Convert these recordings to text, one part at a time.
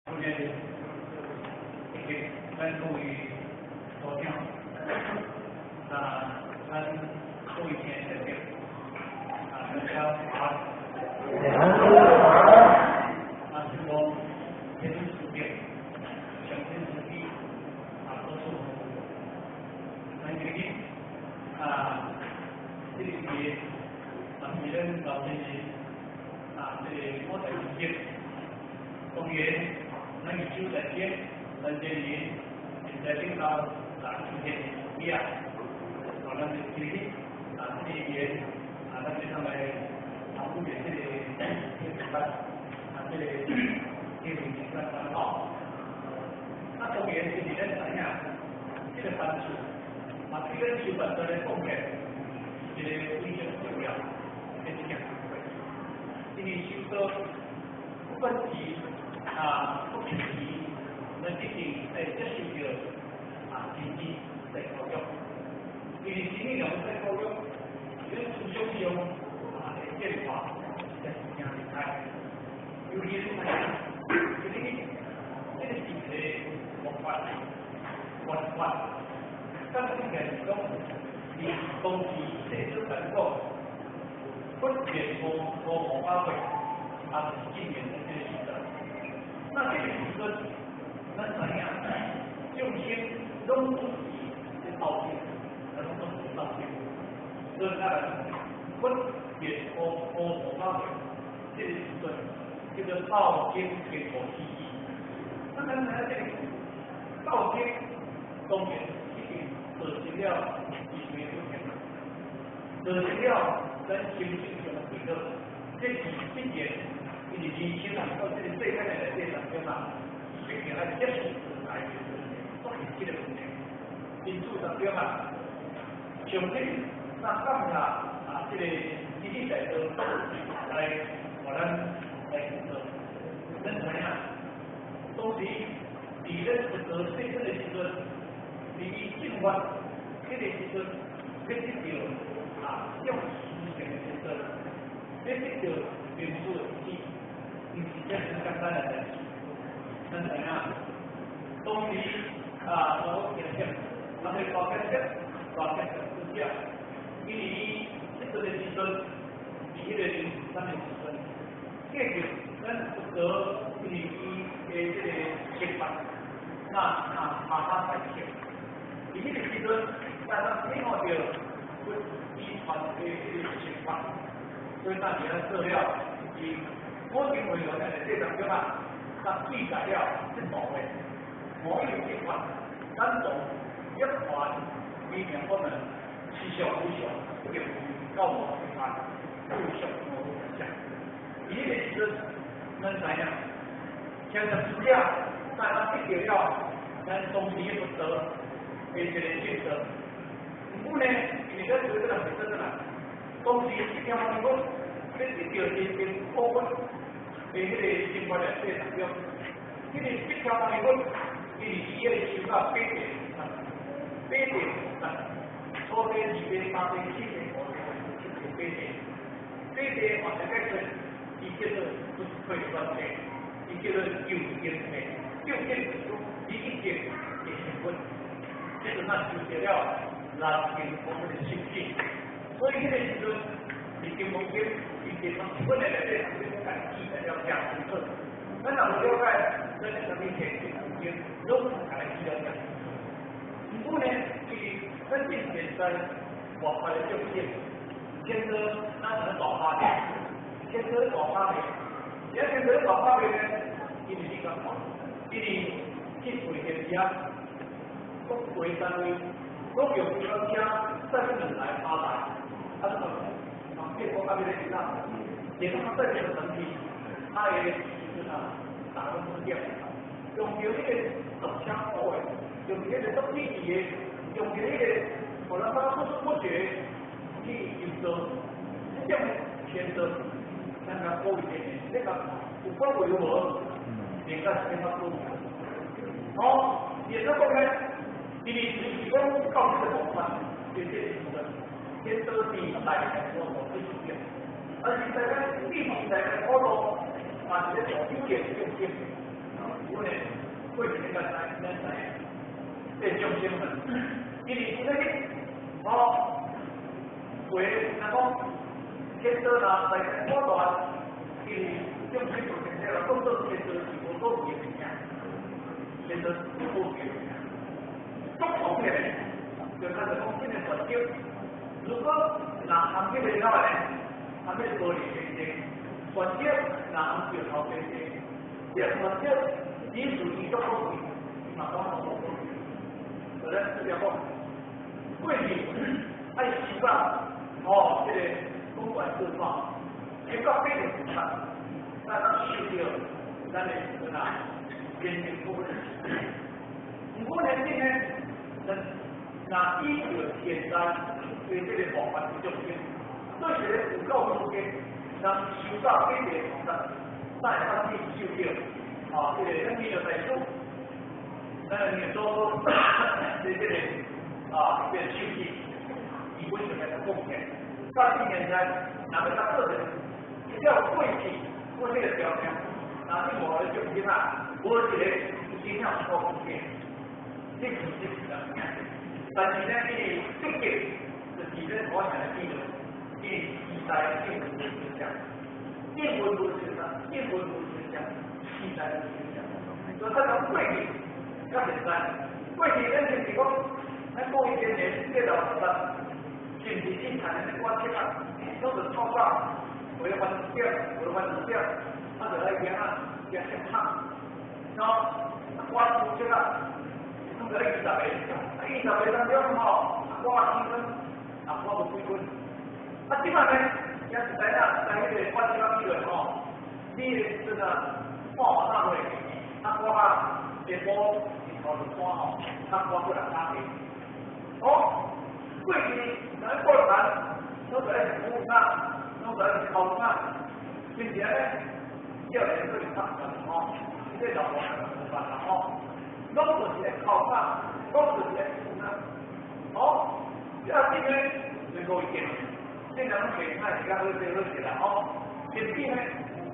今日以及咱各位所長，啊，咱各位親愛的，啊，大家好。啊，希望天主賜福，上天慈悲，啊，多祝福。咱今日啊，這個是啊，是咱老先生啊，這個我在節，當然，咱是守在天，咱這裡現在領導啊，出現的啊，啊，咱就今日啊，這個年啊，咱就上來啊，五月這個這個啊，這個這個情況很好。那當然就是咱知影，這個番薯啊，對咱修辦來講咧，一個非常重要的一件工作。因為修道不管是啊，不定時，咱一定會接受著啊，真理在教育。因為真理兩在教育，咱思想上啊會變化，實在是誠厲害。尤其是這個這個是一個方法、方法。咁應該是講，佇當時世尊來講，佛滅無無500歲，啊，是紀元的這個時陣。那這個時陣，咱知影，眾生攏總是咧鬥爭，攏總是鬥爭。所以咱來佛滅無無500歲，這個時陣叫做鬥爭經過時期。那咱知影這個鬥爭，當然已經造成了社會問題，造成了咱心情上的困擾。這是必然，因為人生啊，到這個世間的內底當中啊，必定愛接受來的問題，都是這個問題。因此當中啊，上帝那感謝啊，這個基督大道來，予咱來輔導。咱知影，當時佇咧佛陀世尊的時陣，佇伊正法彼個時陣，欲得著啊，種思想的時陣，欲得著明書的知，毋是遮爾簡單的代誌。咱知影，當時啊，我聽講，那個大迦葉，大迦葉尊者，因為伊這個的時陣，佇彼個靈山的時陣，過著咱佛陀因為伊的這個說法，那啊哈哈大笑。佇彼個時陣，咱聽到佛伊傳的這個說法，所以咱佇遐做了，伊我認為咱內底當中啊，咱記載了這五個，五個說法，咱從一環明明我們七相五相，這個到無法，五相無相。佇彼個時陣，咱知影，聽著資料，咱咱得著了，咱當時的佛陀的一個正道。毋過呢，因為咱做這個是真啦，當時釋迦牟尼佛欲得著真正苦佛的彼個生活內底當中，這個釋迦牟尼佛，伊是伊個修到八地菩薩，八地菩薩，初地、二地、三地、四地、五地、六地、八地，八地嘛是解說，伊叫做不退轉地，伊叫做究竟地，究竟就是講你一定會成佛，這陣咱修得了難行苦的修行，所以彼個時陣，佇金剛經，伊金剛經本來內底，伊攏共記載了誠清楚。咱若無了解，咱咧啥物天金剛經，攏共伊記了誠清楚。毋過呢，其實咱現現在活法的眾生，天說咱是大法的，天說大法的，而天說大法的呢，因為你感覺，因為去隨現遮，各國單位，攏用這個車載兩台三台，啊，這個啊，結果到尾咧是啥？連他載這個產品，他的時陣啊，大攏不點，用著彼個獨車苦的，用著彼個足便宜的，用著彼個，予咱感覺不知不覺去遊做，這種選擇，咱共鼓勵者，你講有寶貴有無？應該是比較寶貴。哦，也是講呢，因為是講到這個部分，就這個部分，天道地大來我所最重要。而是在咱地方在咱苦路，嘛是咧做修煉眾生。過去咱知，咱知影，這眾生們，因為今仔日，哦，話若講天道若在我大，因為眾生無天道，講做天道是無所謂的物件，天道是無謂的物件，足講的，就較就講這個原則，如果若含這個了呢，含這個玻璃天地，原則若含石頭天地，這原則只屬於足可貴，嘛講無所謂。所以咱這邊講，過去愛修到哦，這個公館釋放，結果變成菩薩，那當受到咱的時陣啊，變成不可。毋過年輕呢，咱若依著現在對這個方法的眾生，對一個有夠資格，人修到變成菩薩，才會當去受到啊，這個咱念大師，咱念做這個啊，這個受記，基本上來貢獻。到現在，若欲較做者，只要過去過這個條件，那你無的眾生啊，無一個真正有貢獻，這是這是啥物？但是呢，因為畢竟就是咱我想的記錄，因為時代變無相像，變無相像，變無相像，時代無相像。所以咱講過去較現在，過去咱就是講，咱過一千年這老菩薩，是毋是之前的那寡册啊，攏是透早違反點，違反點，啊，就來行啊，行正行，喏，我出冊啊，攏就來20個，啊，20個當中吼，我幾分，啊，我無幾分，啊，這擺呢，也是知影，在彼個我這擺起來吼，你的時陣啊，半晚那會，啊，我啊，下晡日頭落山吼，啊，我過來打地，哦，過去咱過山，攏就愛是烏啊，攏就愛是頭啊，並且呢，叫人去拍人吼，這個老婆無辦法吼，攏就是來靠啊，攏就是來烏啊，哦，這這個能夠一點，這兩個那是較好勢好勢啦吼，前邊呢，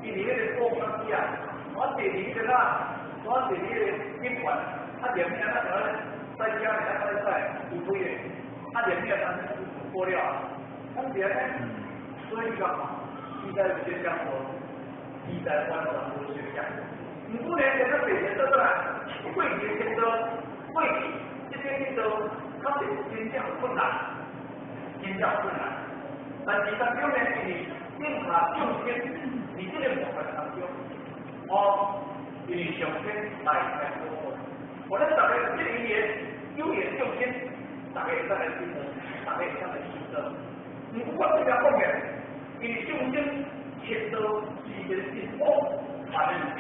因為彼個過關機啊，我第二個啦，我第二個警員，啊，連命啊，就在家裡啊，在在有開的，啊，連命啊，過了，咁點呢？所以講嘛，時代有現象無，時代完全無相像。毋過呢，這個白人做出來，過去的天道，過去這些天道，確實真正有困難，真正有困難。但是當中呢，因為頂下眾生，佇這個末法當中，哦，因為上天大大保護，我咱逐個這個因緣有緣眾生，逐個會使來進步，逐個會使來修道。毋過我這邊講的，因為眾生天道是一個真廣泛的物件，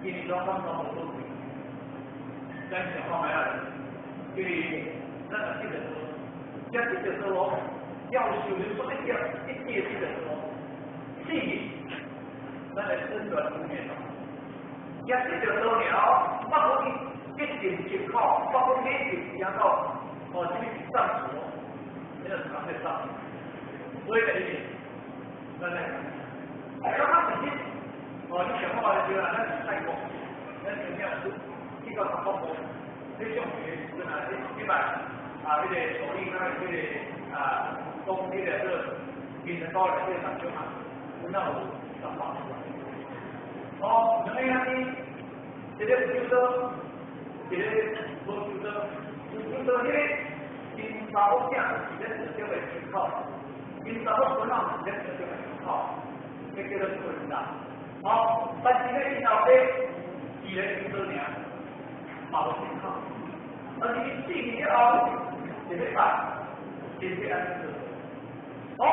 因為攏講攏無所謂。咱想看覓啊？因為咱若得著道，這得著道哦，要修的說一點一點得著道，四咱來身轉五年哦。這得著道了，我講一定一口，我講一定聽到，哦，這個是藏詞哦，這個是講的藏詞。所以就是，咱來講，感覺其實，哦，你想看的時候，咱是泰國，咱真正是去到韓國，你上學時陣啊，你你擺啊，彼個手藝那個啊，講彼個做民的高的這個當中啊，有哪有300出來？哦，兩個兄弟，一個有修道，一個無修道，有修道彼個𪜶查某囝是咱直接的親口，𪜶查某孫仔是咱直接的親口，這叫做孫啦。哦，但是呢，𪜶老爸自然修道爾，嘛無親口，但是伊死去了後，一禮拜，真正按呢做。哦，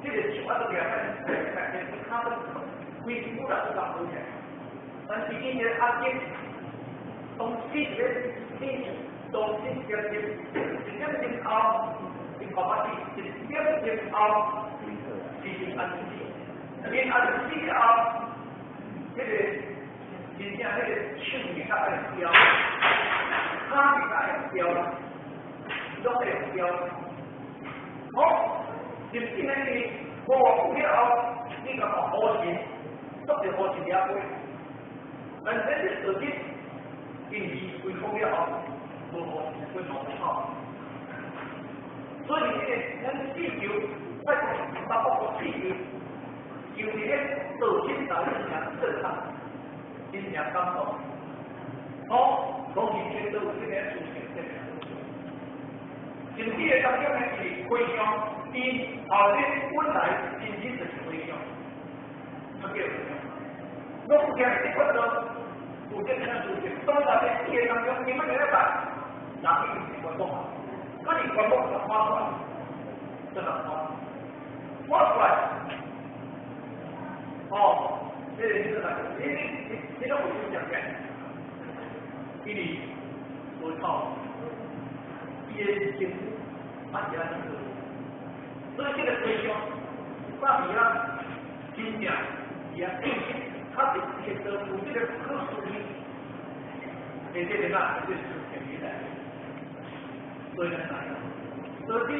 這個手啊都舉來，來，跤都規身躯都共好起來。但是𪜶個阿杰，當死一個死，當死一點鐘，1點鐘後，𪜶爸爸死1點鐘後，是安死。𪜶阿死了後，彼個真正彼個手會較愛用標，跤會較愛用標，攏會用標。好，入進來是無偌久了後，你感覺好神，足濟好神了過。但是這是昨日，因為伊開放了後，無予伊規毛好。所以這個咱地球，太空包括地球，就佇咧道心內面正常，真正感動。好，講起天都有這個事情，這個。身體的當中呢是回向，伊後邊本來真正就是回向，什麼叫回向？我有聽這款道，有這種事情，當在身體的當中，你們禮拜，人一定是觀望，那你觀望就發出來，真的發，發出來，哦，這個是哪個？你你你你都會講嘅，因為無錯，伊的政府啊是按呢做，所以這個對象，早時啊，真正伊啊，他是獲得有這個不可思議的這個啊，這個事情來，所以咱知影，所以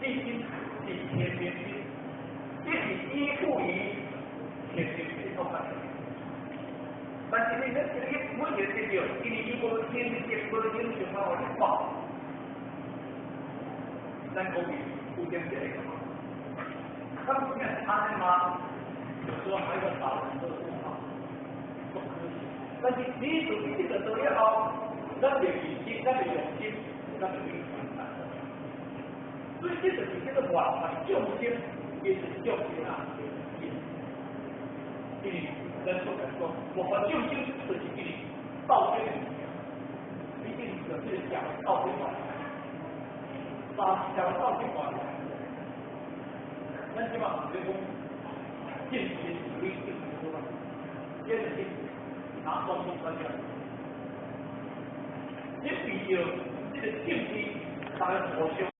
你心是天命心，這是依附於天命的狀態。但是你你你每一個得到，因為伊無天命無影響啊，予你看。咱講有點這個，他們現在他媽有時候還要打很多電話，不可以。但是你自己這個做了後，咱就用心，咱就用心，咱就去傳達。所以這就是叫做末法眾生，也是眾生啊，因為咱所來講，末法眾生就是因為道德的物件，畢竟就這個社會道德嘛。三條道德嘛，咱這馬毋是講政治是理性的嘛，這是拿雙方專家，你比較這個政治，大家互相。